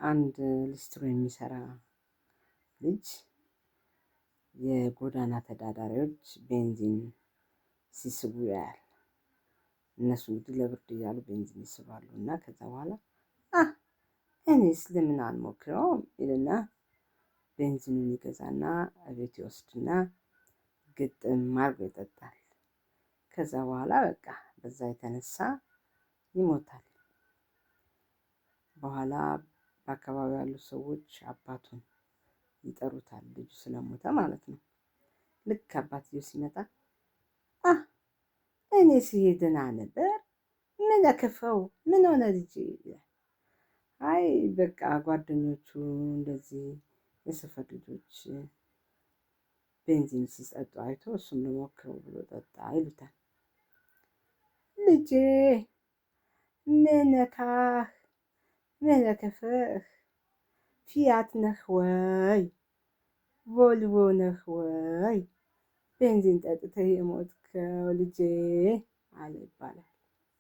አንድ ሊስትሮ የሚሰራ ልጅ የጎዳና ተዳዳሪዎች ቤንዚን ሲስቡ ያያል። እነሱ እንግዲህ ለብርድ እያሉ ቤንዚን ይስባሉ እና ከዛ በኋላ እኔስ ለምን አልሞክረውም ይልና ቤንዚኑን ይገዛና እቤት ይወስድና ግጥም አድርጎ ይጠጣል። ከዛ በኋላ በቃ በዛ የተነሳ ይሞታል። በኋላ በአካባቢው ያሉ ሰዎች አባቱን ይጠሩታል፣ ልጁ ስለሞተ ማለት ነው። ልክ አባትየው ሲመጣ እኔ ስሄድ ደህና ነበር፣ ምን ለከፈው? ምን ሆነ ልጄ? ይላል። አይ በቃ ጓደኞቹ እንደዚህ የሰፈር ልጆች ቤንዚን ሲጠጡ አይቶ እሱም ልሞክረው ብሎ ጠጣ ይሉታል። ልጄ ምን ነካህ? ምን ለከፈህ? ፊያት ነህ ወይ ቮልቮ ነህ ወይ ቤንዚን ጠጥተህ የሞትከው ልጄ አለ ይባላል።